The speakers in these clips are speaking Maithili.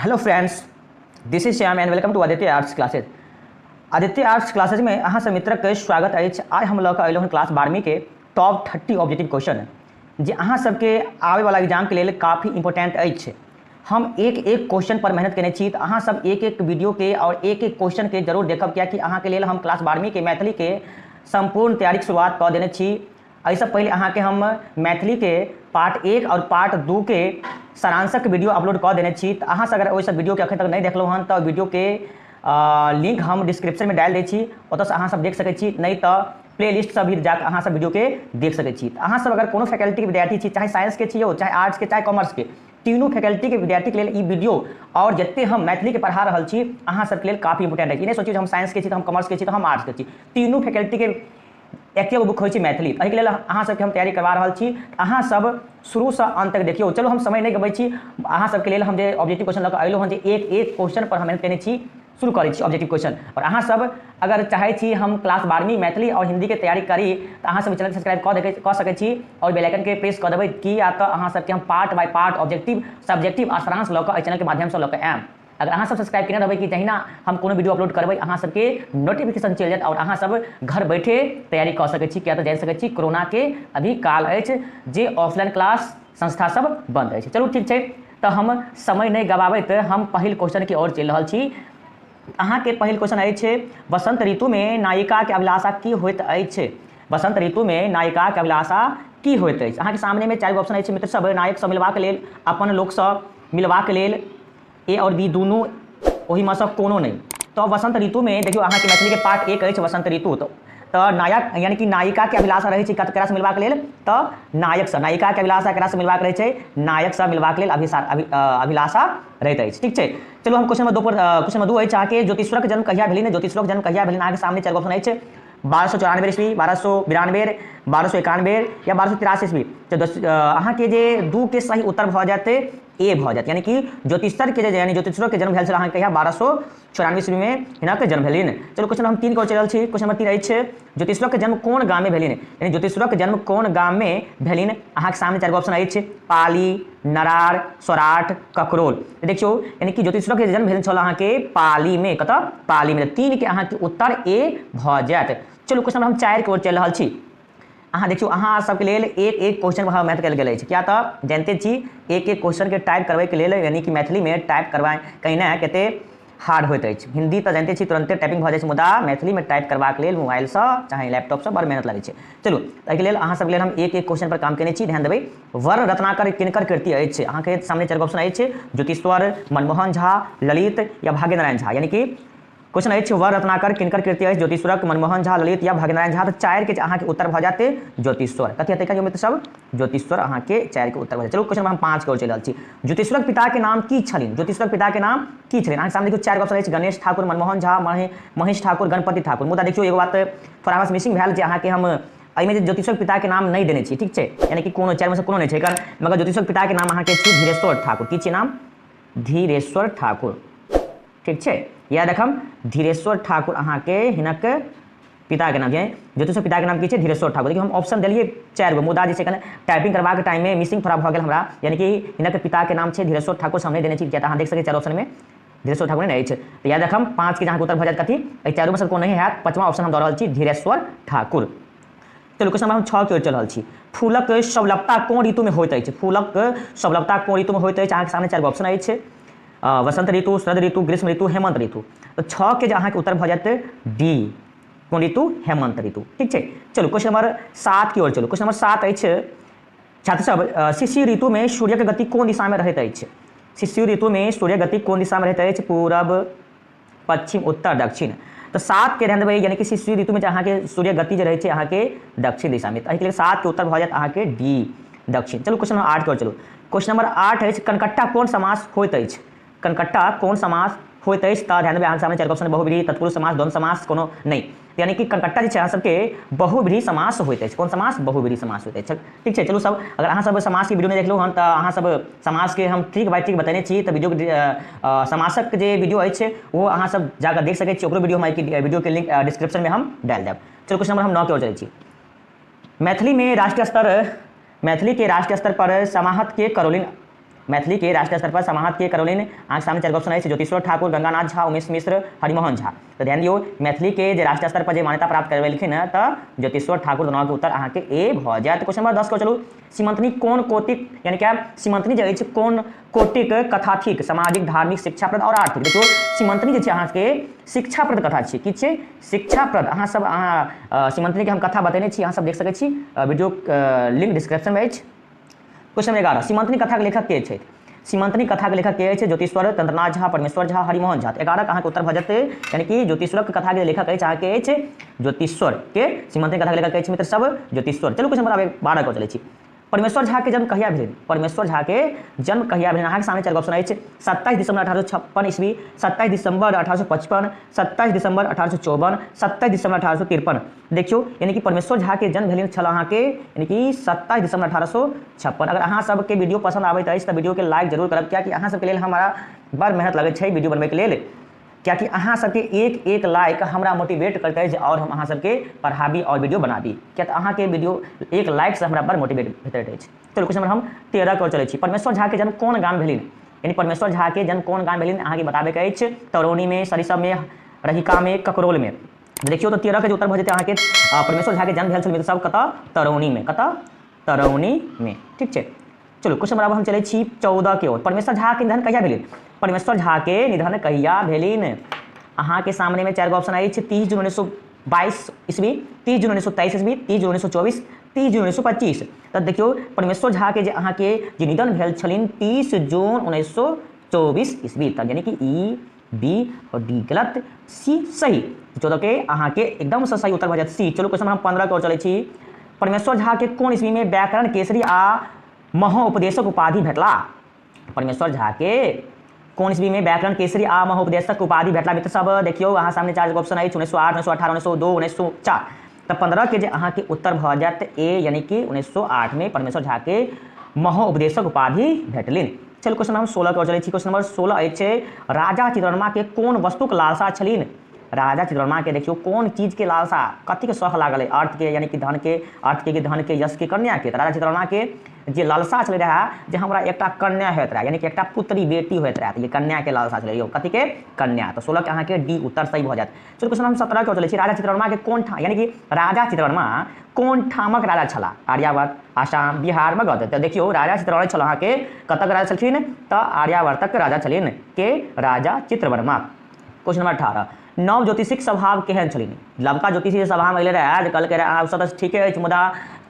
Hello friends, this is Shyam and welcome to Aditya arts classes. Aditya arts classes में अहाँ सब मित्रक के स्वागत अछि। आइ हम लऽ कऽ अयलहुँ हन क्लास 12वीं के टॉप 30 ऑब्जेक्टिव क्वेश्चन, जे अहाँ सबके आबैवला एग्जामके लेल काफ़ी इम्पोर्टेंट अछि। हम एक एक क्वेश्चन पर मेहनत केने छी, तऽ अहाँ सब एक एक वीडियो के और एक एक क्वेश्चन के जरूर देखब, कियाकि अहाँके लेल हम क्लास 12वीं के मैथिली के सम्पूर्ण तैयारीके शुरुआत कऽ देने छी। एहिसँ पहिले अहाँके हम मैथिली के पार्ट 1 और पार्ट 2 के सारांशक वीडियो अपलोड कऽ देने छी। तऽ अहाँ सब अगर ओहि सब वीडियो के अखन तक नहि देखलहुँ हन तऽ वीडियो के लिंक हम डिस्क्रिप्शन में डालि दै छी, ओतऽसँ अहाँ सब देख सकै छी, नहि तऽ प्ले लिस्ट से भी जाके अहाँ सब वीडियो के देख सकै छी। अहाँ सब अगर कोनो फैकल्टी के विद्यार्थी छी, चाहे साइंस के छी चाहे आर्ट्स के चाहे कॉमर्स के, तीनों फैकल्टी के विद्यार्थी के लेल ई वीडियो और जते हम मैथिली के पढ़ा रहल छी अहाँ सबके लेल काफ़ी इंपोर्टेंट है। ई नहि सोचियौ जे हम साइंस के छी तऽ हम कॉमर्स के छी तऽ हम आर्ट्स के छी, तीनों फैकल्टी के एके गो बुक होइ छै मैथिली। एहिके लेल अहाँ सबके हम तैयारी करवा रहल छी, अहाँ सब शुरूसँ अंत तक देखियौ। चलू हम समय नहि गबै छी, अहाँ सबके लेल हम जे ऑब्जेक्टिव क्वेश्चन लऽ कऽ अयलहुँ हन, जे एक एक क्वेश्चन पर हम मेहनत केने छी, शुरू करै छी ऑब्जेक्टिव क्वेश्चन। और अहाँ सब अगर चाहै छी हम क्लास 12वीं मैथिली और हिंदी के तैयारी करी तऽ अहाँ सब चैनल सब्सक्राइब कऽ सकै छी और बेल आइकन के प्रेस कऽ देबै, किया तऽ अहाँ सबके हम part by part objective, subjective आ सारांश लऽ कऽ एहि चैनल के माध्यमसँ लऽ कऽ आयब। अगर अहाँ सब सब्सक्राइब केने रहबै कि जहिना हम कोनो वीडियो अपलोड करबै अहाँ सबके नोटिफिकेशन चलि जायत और अहाँ सब घर बैठे तैयारी कऽ सकै छी। किया तऽ जानि सकै छी कोरोना के अभी काल अछि जे ऑफलाइन क्लास संस्था सब बंद अछि। चलू ठीक छै, तऽ हम समय नहि गवाबैत हम पहिल क्वेश्चन के ओर चलि रहल छी। अहाँके पहिल क्वेश्चन अछि, वसंत ऋतु में नायिका के अभिलाषा की होइत अछि? वसंत ऋतु में नायिका के अभिलाषा की होइत अछि? अहाँके सामने में चारि गो ऑप्शन अछि मित्र सब, नायक सँ मिलबाक लेल, अपन लोकसँ मिलबाक लेल, ए और बी दुनू, ओहिमे सँ कोनो नहि। तऽ वसंत ऋतु में देखियौ अहाँके मैथिली के पार्ट 1 अछि वसंत ऋतु, तऽ नायक यानी कि नायिका के अभिलाषा रहै छै ककरा से मिलबाक लेल? तऽ नायक सँ। नायिका के अभिलाषा ककरा से मिलबाक रहै छै? नायक सँ मिलबाक लेल अभिलाषा रहैत अछि। ठीक छै, चलू हम क्वेश्चन नंबर 2 पर, क्वेश्चन नंबर 2 अछि अहाँके, ज्योतिश्वरक जन्म कहिया भेलनि? ज्योतिश्वरक जन्म कहिया भेलनि? अहाँके सामने चारि गो ऑप्शन अछि, 1294 ईस्वी, 1292, 1291 या 1283 ईस्वी। तऽ अहाँके जे 2 के सही उत्तर भऽ जायत ए भऽ जायत, यानी कि ज्योतिश्वर के यानी ज्योतिश्वर के जन्म भेल छल अहाँके कहिया? 1294 ईस्वी में हिनक जन्म भेलनि। चलू क्वेश्चन हम 3 के चलि रहल छी। क्वेश्चन नंबर 3 अछि, ज्योतिश्वर के जन्म कोन गाम में भेलनि? यानी ज्योतिश्वर के जन्म कोन गाम में भेलनि? अहाँके सामने चारि गो ऑप्शन अछि, पाली, नरार, सौराठ, ककरोल। देखियौ यानी कि ज्योतिश्वर के जन्म भेल छल अहाँके पाली में, कतऽ? पाली में। 3 के अहाँके उत्तर ए भऽ जायत। चलू क्वेश्चन हम 4 के ओर चलि रहल छी। अहाँ देखियौ अहाँ सबके लेल एक एक क्वेश्चन पर मेहनत कयल गेल अछि, किया तऽ जानते छी एक एक क्वेश्चन के टाइप करबैके लेल यानी कि मैथिली में टाइप करबा कहिना कते हार्ड होइत अछि। हिंदी तऽ जानते छी तुरंते टाइपिंग भऽ जाइ छै, मुदा मैथिली में टाइप करबाक लेल मोबाइलसँ चाहे लैपटॉपसँ बड़ मेहनत लगै छै। चलू एहिके लेल अहाँ सबके लेल हम एक एक क्वेश्चन पर काम केने छी, ध्यान देबै। वर्ण रत्नाकर किनकर कृति अछि? अहाँके सामने चारि गो ऑप्शन अछि, ज्योतिश्वर, मनमोहन झा, ललित या भाग्यनारायण झा। यानी कि क्वेश्चन अछि वर्ण रत्नाकर किनकर कृति अछि? ज्योतिश्वरक, मनमोहन झा, ललित या भाग्यनारायण झा। तऽ 4 के अहाँके उत्तर भऽ जायत ज्योतिश्वर। कथी हेतै कहियौ मित्र सब? ज्योतिश्वर अहाँके 4 के उत्तर भऽ जायत। चलू क्वेश्चन हम 5 के ओर चलि रहल छी। ज्योतिश्वरक पिता के नाम की छलनि? ज्योतिश्वरक पिता के नाम की छलनि? अहाँके सामने देखियौ 4 गो ऑप्शन अछि, गणेश ठाकुर, मनमोहन झा, महेश ठाकुर, गणपति ठाकुर। मुदा देखियौ एगो बात थोड़ा हमरा मिसिंग भेल जे अहाँके हम एहिमे जे ज्योतिश्वरक पिता के नाम नहि देने छी, ठीक छै, यानी कि कोनो 4 में से कोनो नहि छै एकर, मगर ज्योतिश्वरक पिता के नाम अहाँके छी धीरेश्वर ठाकुर। की छै नाम? धीरेश्वर ठाकुर। ठीक छै, याद रखम धीरेश्वर ठाकुर अहाँके हिनक पिता के नाम छै। ज्योतिश्वर पिता के नाम की छै? धीरेश्वर ठाकुर। देखियौ हम ऑप्शन देलियै 4 गो, मुदा जे छै कने टाइपिंग करबाक टाइम में मिसिंग थोड़ा भऽ गेल हमरा, यानी कि हिनक पिता के नाम छै धीरेश्वर ठाकुर, से हम नहि देने छी, किया तऽ अहाँ देख सकै 4 ऑप्शन में धीरेश्वर ठाकुर नहि अछि। तऽ याद रखम 5 के अहाँके उत्तर भऽ जायत कथी? एहि 4 में से कोनो नहि हैत, 5वां ऑप्शन हम दऽ रहल छी धीरेश्वर ठाकुर। चलू क्वेश्चन नंबर हम 6 के ओर चलि रहल छी। फूलक सबलता कोन ऋतु में होइत अछि? फूलक सबलता कोन ऋतु में होइत अछि? अहाँके सामने 4 गो ऑप्शन अछि, वसंत ऋतु, शरद ऋतु, ग्रीष्म ऋतु, हेमंत ऋतु। तऽ 6 के जे अहाँके उत्तर भऽ जायत डी, कोन ऋतु? हेमंत ऋतु। ठीक छै, चलू क्वेश्चन नंबर 7 की ओर चलू। क्वेश्चन नंबर 7 अछि छात्र सब, शिशिर ऋतु में सूर्यक गति कोन दिशा में रहैत अछि? शिशिर ऋतु में सूर्यक गति कोन दिशा में रहैत अछि? पूरब, पश्चिम, उत्तर, दक्षिण। तऽ 7 के ध्यान देबै, यानी कि शिशिर ऋतु में अहाँके सूर्य गति जे रहै छै अहाँके दक्षिण दिशा में, एहिके लेल 7 के उत्तर भऽ जायत अहाँके डी, दक्षिण। चलू क्वेश्चन नंबर 8 के ओर चलू। क्वेश्चन नंबर 8 अछि, कनकट्टा कोन समास होइत अछि? कनकट्टा कोन समास होइत अछि? तऽ ध्यान देबै अहाँके सामने 4 ऑप्शन, बहुव्रीहि, तत्पुरुष समास, द्वंद्व समास, कोनो नहि। यानी कि कनकट्टा जे छै अहाँ सबके बहुव्रीहि समास होइत अछि। कोन समास? बहुव्रीहि समास होइत अछि। ठीक छै, चलू सब अगर अहाँ सब समास के वीडियो नहि देखलहुँ हन तऽ अहाँ सब समास के हम ट्रिक बाय ट्रिक बतेने छी, तऽ वीडियो समासक जे वीडियो अछि ओ अहाँ सब जाकऽ देख सकै छी, ओकरो वीडियो हम वीडियो के लिंक डिस्क्रिप्शन में हम डालि देब। चलू क्वेश्चन नंबर हम 9 के ओर चलै छी। मैथिली में राष्ट्रीय स्तर, मैथिली के राष्ट्रीय स्तर पर समाहत के करौलिन मैथिली के राष्ट्रीय स्तर पर समाहत के करौलनि? अहाँके सामने 4 ऑप्शन अछि, ज्योतिश्वर ठाकुर, गंगानाथ झा, उमेश मिश्र, हरिमोहन झा। तो ध्यान दियौ, मैथिली के जे राष्ट्रीय स्तर पर जे मान्यता प्राप्त करवेलखिन तऽ ज्योतिश्वर ठाकुर। दोनों के उत्तर अहाँके ए भऽ जायत। क्वेश्चन नंबर 10 के चलू। सीमंतनी कोन कोटिक यानी क्या सीमंतनी जे अछि कोन कोटिक कथा थिक? सामाजिक, धार्मिक, शिक्षाप्रद और आर्थिक। देखियौ सीमंतनी जे छै अहाँके शिक्षाप्रद कथा छै। की छै? शिक्षाप्रद। अहाँ सब अहाँ सीमंतनी के हम कथा बतेने छी, अहाँ सब देख सकै छी, वीडियो लिंक डिस्क्रिप्शन में अछि। क्वेश्चन नंबर 11, सीमंतनी कथा के लेखक के छथि? सीमंतनी कथा के लेखक के अछि? ज्योतिश्वर, तंत्रनाथ झा, परमेश्वर झा, हरिमोहन झा। 11 अहाँके उत्तर भऽ जेतै, यानी कि ज्योतिश्वरक कथा के लेखक अछि अहाँके अछि ज्योतिश्वर के। सीमंतनी कथा के लेखक अछि मित्र सब ज्योतिश्वर। चलू क्वेश्चन नंबर 12 के चलै छी। परमेश्वर झा के जन्म कहिया भेल? परमेश्वर झा के जन्म कहिया भेल? अहाँके सामने 4 ऑप्शन अछि, 27 दिसंबर 1856 ईस्वी, 27 दिसंबर 1855, 27 दिसंबर 1854, 27 दिसंबर 1853। देखियौ यानी कि परमेश्वर झा के जन्म भेल छल अहाँके यानी कि 27 दिसंबर 1856। अगर अहाँ सबके वीडियो पसंद आबैत अछि तऽ वीडियो के लाइक जरूर करब, कियाकि अहाँ सबके लेल हमारा बड़ मेहनत लगै छै वीडियो बनबैके लेल, कियाकि अहाँ सबके एक एक लाइक हमरा मोटिवेट करैत अछि और हम अहाँ सबके पढ़ाबी और वीडियो बनाबी, किया तऽ अहाँके वीडियो एक लाइकसँ हमरा बड़ मोटिवेट भेटैत अछि। चलू क्वेश्चन नंबर हम 13 के चलै छी। परमेश्वर झा के जन्म कोन गाम भेलनि? यानी परमेश्वर झा के जन्म कोन गाम भेलनि अहाँके बताबैके अछि। तरौनी में, सरिसब में, रहिका में, ककरोल में। देखियौ तऽ 13 के जे उत्तर भऽ जेतै अहाँके परमेश्वर झा के जन्म भेल छल मित्र सब कतऽ? तरौनी में। कतऽ? तरौनी में। ठीक छै। चलू क्वेश्चन बराबर हम चलै छी 14 के ओर। परमेश्वर झा के निधन कहिया भेलनि? परमेश्वर झा के निधन कहिया भेलनि? अहाँके सामने में 4 ऑप्शन अछि, 30 जून 1922 ईस्वी, 30 जून 1923 ईस्वी, 30 जून 1924, 30 जून 1925। तऽ देखियौ परमेश्वर झा के जे अहाँके जे निधन भेल छलनि 30 जून 1924 ईस्वी तक, यानी कि ई, बी और डी गलत, सी सही। 14 के अहाँके एकदम से सही उत्तर भऽ जायत सी। चलू क्वेश्चन हम 15 के ओर चलै छी। परमेश्वर झा के कोन ईस्वी में व्याकरण केसरी आ महोपदेशक उपाधि भेटला? परमेश्वर झा के कोन ईस्वी में व्याकरण केसरी आ महोपदेशक उपाधि भेटला? मित्र सब देखियौ अहाँ सामने 4 ऑप्शन अछि, 1908, 1918, 1902, 1904। तऽ 15 के जे अहाँके उत्तर भऽ जायत ए, यानी कि 1908 में परमेश्वर झा के महोपदेशक उपाधि भेटलिन। चलू क्वेश्चन हम 16 के ओर चलै छी। क्वेश्चन नंबर 16 अछि, राजा चित्रवर्मा के कोन वस्तुक लालसा छलिन? राजा चित्रवर्मा के देखियौ कोन चीज के लालसा, कथी के शौख लागल अर्थ के, यानी कि धन के, अर्थ के, धन के, यश के, कन्या के। राजा चित्रवर्मा के जे लालसा छलै रहए जे हमरा एकटा कन्या होइत रहए, यानी कि एकटा पुत्री बेटी होइत रहए, ये कन्या के लालसा छलै यौ, कथी के? कन्या। तऽ 16 के अहाँके डी उत्तर सही भऽ जायत। चलू क्वेश्चन हम 17 के चलै छी। राजा चित्रवर्मा के कोन ठाम, यानी कि राजा चित्रवर्मा कोन ठामक राजा छलाह? आर्यावर्त, आसाम, बिहार, मगध। तऽ देखियौ राजा चित्रवर्मा छल अहाँके कतक राजा छलखिन? तऽ आर्यावर्तक राजा छलखिन के राजा चित्रवर्मा। क्वेश्चन नंबर 18, नव ज्योतिषीक स्वभाव केहन छलनि? नवका ज्योतिषी सभा में अयलै रहए जे कहलकै रहए अहाँ सब तऽ ठीके अछि मुदा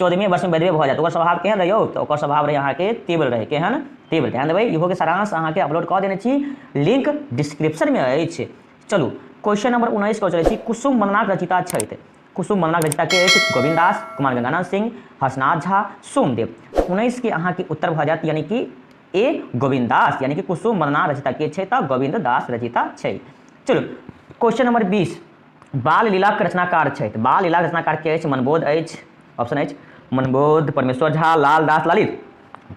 14वें वर्ष में वैधव्य भऽ जायत। ओकर स्वभाव केहन रहै यौ? तऽ ओकर स्वभाव रहै अहाँके तीव्र रहै। केहन? तीव्र। ध्यान देबै, इहोके सारांश अहाँके अपलोड कऽ देने छी, लिंक डिस्क्रिप्शन में अछि। चलू क्वेश्चन नंबर 19 के चलै छी। कुसुम वंदनाक रचयिता छथि? कुसुम वंदनाक रचयिता के अछि? गोविन्द दास, कुमार गंगानंद सिंह, हर्षनाथ झा, सोमदेव। 19 के अहाँके उत्तर भऽ जायत यानी कि ए गोविन्द दास, यानी कि कुसुम वंदना रचयिता के छै? तऽ गोविन्द दास रचयिता छै। चलू क्वेश्चन नंबर 20, बाल लीलाक रचनाकार छथि? बाल लीलाक रचनाकार के अछि? मनबोध अछि, ऑप्शन अछि मनबोध, परमेश्वर झा, लाल दास ललित।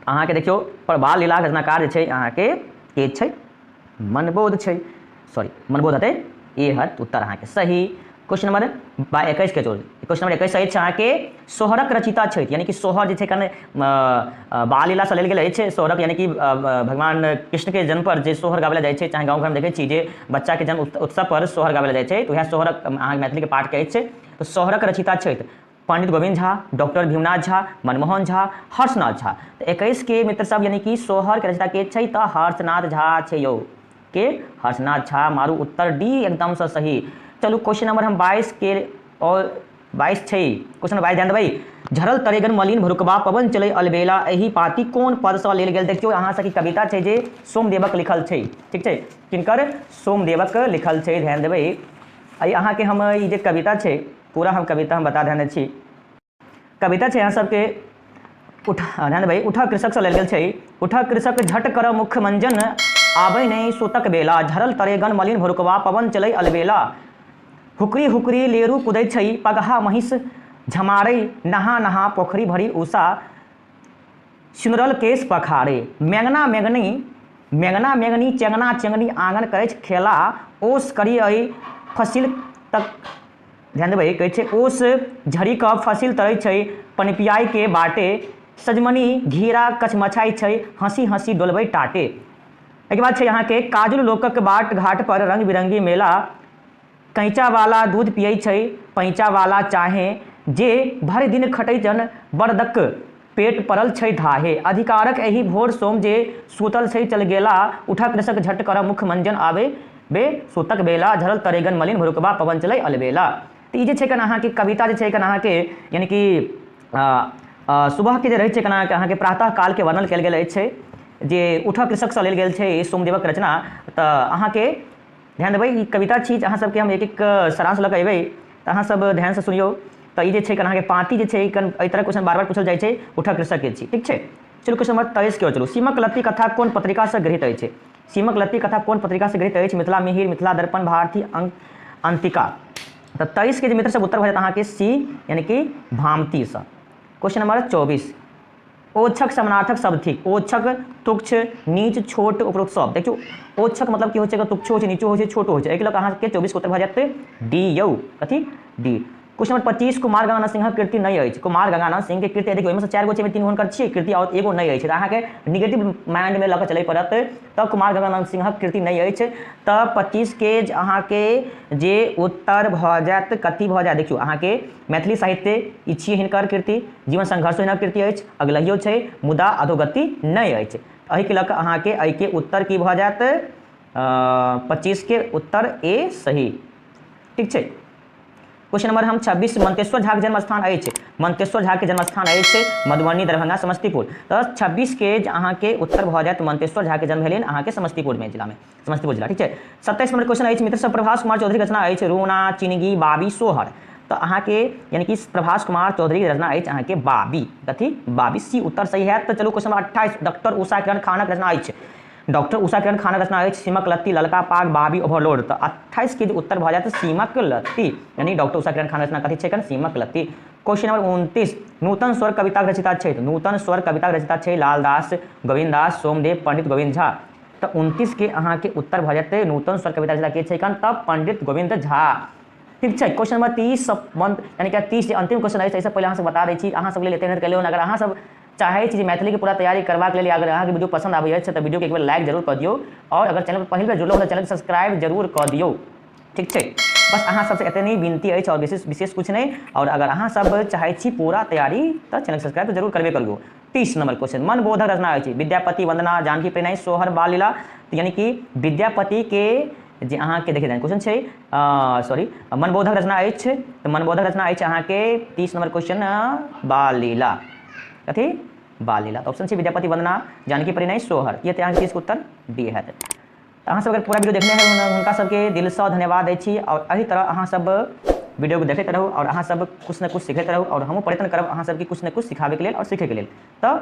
अहाँके देखियौ पर बाल लीलाक रचनाकार जे छै अहाँके के छै? मनबोध छै, सॉरी मनबोध हेतै, ए हत उत्तर अहाँके सही। क्वेश्चन नंबर 21 के जोड़, क्वेश्चन नंबर 21 सही छै अहाँके। सोहरक रचयिता छथि, यानी कि सोहर जे छै कने बाल लीलासँ लेल गेल अछि सोहरक, यानी कि भगवान कृष्ण के जन्म पर जे सोहर गाबै लए जाइ छै, चाहे गाँव घरमे देखै छी जे बच्चाके जन्म उत्सव पर सोहर गाबै लए जाइ छै, तऽ वएह सोहरक अहाँके मैथिलीके पाठके अछि। तऽ सोहरक रचयिता छथि पंडित गोविन्द झा, डॉक्टर भीमनाथ झा, मनमोहन झा, हर्षनाथ झा। तऽ 21 के मित्र सब यानी कि सोहर के रचयिता के छै? तऽ हर्षनाथ झा छै यौ, के? हर्षनाथ झा। मारू उत्तर डी एकदम से सही। चलू क्वेश्चन नंबर हम 22 के और 22 छै, क्वेश्चन नंबर 22 ध्यान देबै। झरल तरेगन मलिन भरुकबा पवन चलै अलबेला, एहि पाती कोन पदसँ लेल गेल? देखियौ अहाँ सबके कविता छै जे सोमदेवक लिखल छै, ठीक छै, किनकर? सोमदेवक लिखल छै। ध्यान देबै, एहि अहाँके हम ई जे कविता छै पूरा हम कविता हम बता देने छी। कविता छै अहाँ सबके उठा, ध्यान देबै, उठा कृषकसँ लेल गेल छै। उठा कृषक झट कर मुख मंजन, आबै नहि सुतक बेला, झरल तरेगन मलिन भरुकबा पवन चलै अलबेला, हुकरी हुकरी लेरू कुदै छै, पगहा महिष झमारै, नहा नहा पोखरि भरी उषा, सिनुरल केश पखारे, मेघना मेघनी मेघना मेघनी चेंगना चेंगनी आंगन करैछ खेला, ओस करी अइ फसिल तक, ध्यान देबै, कहै छै ओस झड़ी कऽ फसिल तरै छै, पनपियाई के बाटे सजमनि घेरा कचमछाइ छै हँसी हँसी डोलबै टाटे। एहिके बाद छै अहाँके काजुल लोकक बाट घाट पर रंग बिरंगी मेला, कैंचा वाला दूध पियै छै पैंचा वाला चाहे, जे भरि दिन खटै जन बरदक पेट पड़ल छै धाहे, अधिकारक एहि भोर सोम जे सूतल छै चल गेला, उठा कृषक झट कर मुख मंजन आबे बे सूतक बेला, झरल तरेगन मलिन भुरुकबा पवन चलै अलबेला। तऽ ई जे छै कन अहाँके कविता जे छै कन अहाँके यानी कि सुबहके जे रहै छै कन अहाँके प्रातः कालके वर्णन कयल गेल अछि जे उठा कृषकसँ लेल गेल छै सोमदेवक रचना। तऽ अहाँके ध्यान देबै ई कविता छी अहाँ सबके हम एक एक सारांश लऽ कऽ अयबै तऽ अहाँ सब ध्यानसँ सुनियौ। तऽ ई जे छै कन अहाँके पाँति जे छै कन एहि तरहक क्वेश्चन बार बार पूछल जाइ छै उठा कृषक के छी। ठीक छै, चलू क्वेश्चन नंबर 23 के ओर चलू। सीमक लत्ती कथा कोन पत्रिकासँ गृहीत अछि? सीमक लत्ती कथा कोन पत्रिकासँ गृहीत अछि? मिथिला मिहिर, मिथिला दर्पण, भारती, अंतिका। तऽ 23 के जे मित्र सब उत्तर भऽ जायत अहाँके सी यानी कि भामतीसँ। क्वेश्चन नंबर 24, ओछक समानार्थक शब्द थिक? ओछक, तुच्छ, नीच, छोट, उपरोक्त सब। देखियौ ओछक मतलब की होइ छै? तुच्छो होइ छै, नीचो होइ छै, छोटो होइ छै। एहिके लऽ कऽ अहाँके 24 के उत्तर भऽ जायत डी यौ, कथी डी। क्वेश्चन नंबर 25, कुमार गंगानंद सिंहक कृति नहि अछि। कुमार गंगानंद सिंह के कृति देखियौ ओहिमे से 4 गो छै, 3 हुनकर छियै कृति और एगो नहि अछि, तऽ अहाँके निगेटिव माइंडमे लऽ कऽ चलय पड़त। तऽ कुमार गंगानंद सिंहक कृति नहि अछि, तऽ 25 के अहाँके जे उत्तर भऽ जायत कथी भऽ जायत? देखियौ अहाँके मैथिली साहित्य ई छियै हिनकर कृति, जीवन संघर्ष हिनकर कृति अछि, अगलहियो छै, मुदा अधोगति नहि अछि। एहिके लऽ कऽ अहाँके एहिके उत्तर की भऽ जायत? 25 के उत्तर ए सही। ठीक छै, क्वेश्चन नंबर हम 26, मंतेश्वर झा के जन्म स्थान अछि। मंतेश्वर झा के जन्म स्थान अछि मधुबनी, दरभंगा, समस्तीपुर। तऽ 26 के अहाँके उत्तर भऽ जायत मंतेश्वर झा के जन्म भेलनि अहाँके समस्तीपुर में जिला में, समस्तीपुर जिला। ठीक छै, 27 नंबर क्वेश्चन अछि मित्र सब, प्रभास कुमार चौधरी रचना अछि रोना, चिनगी, बाबी, सोहर। तऽ अहाँके यानी कि प्रभास कुमार चौधरी रचना अछि अहाँके बाबी, कथी बाबी, सी उत्तर सही हैत। तऽ चलू question number 28, doctor Usha Kiran खानक रचना अछि। डॉक्टर उषा किरण खानक रचना अछि सीमक लत्ती, ललका पाग, बाबी, ओवरलोड। तऽ 28 के जे उत्तर भऽ जायत सीमक लत्ती, यानी डॉक्टर उषा किरण खानक रचना कथी छै? सीमक लत्ती। क्वेश्चन नंबर 29, नूतन स्वर कविताक रचयिता छै। नूतन स्वर कविताक रचयिता छै लालदास, गोविन्द दास, सोमदेव, पंडित गोविन्द झा। तऽ 29 के अहाँके उत्तर भऽ जेतै नूतन स्वर कविता रचयिता के छै? तऽ पंडित गोविन्द झा। ठीक छै, क्वेश्चन नंबर 30 यानी कि 30 जे अंतिम क्वेश्चन अछि, एहिसँ पहिले अहाँ सब बता दै छी अहाँ सब लेल एते मेहनत केलहुँ। अगर अहाँ सब चाहै छी जे मैथिलीके पूरा तैयारी करबाक लेल, अगर अहाँके वीडियो पसंद आबै अछि तऽ वीडियो के एक बेर लाइक जरूर कऽ दियौ, और अगर चैनल पर पहिल बेर जुड़लहुँ तऽ चैनल के सब्सक्राइब जरूर कऽ दियौ। ठीक छै, बस अहाँ सबसे एते नहीं विनती अछि और विशेष विशेष कुछ नहीं। और अगर अहाँ सब चाहै छी पूरा तैयारी तऽ चैनल सब्सक्राइब तऽ जरूर करबे करियौ। 30 नंबर क्वेश्चन, मनबोधक रचना अछि विद्यापति, वंदना, जानकी प्रणय, सोहर, बाललीला। यानी कि विद्यापति के जे अहाँके देखिए क्वेश्चन छै, सॉरी मनबोधक रचना अछि, तऽ मनबोधक रचना अछि अहाँके 30 नंबर क्वेश्चन बाललीला, कथी बाललीला। ऑप्शन छै विद्यापति, वंदना, जानकी परिणय, सोहर। ये अहाँके 30 के उत्तर डी हैत। तऽ अहाँ सब अगर पूरा वीडियो देखने है हुनका सबके दिलसँ धन्यवाद दै छी, और एहि तरह अहाँ सब वीडियो को देखैत रहू और अहाँ सब कुछ ने कुछ सीखैत रहू, और हमहूँ प्रयत्न करब अहाँ सबके कुछ ने कुछ सिखाबैके लेल और सीखैके लेल। तऽ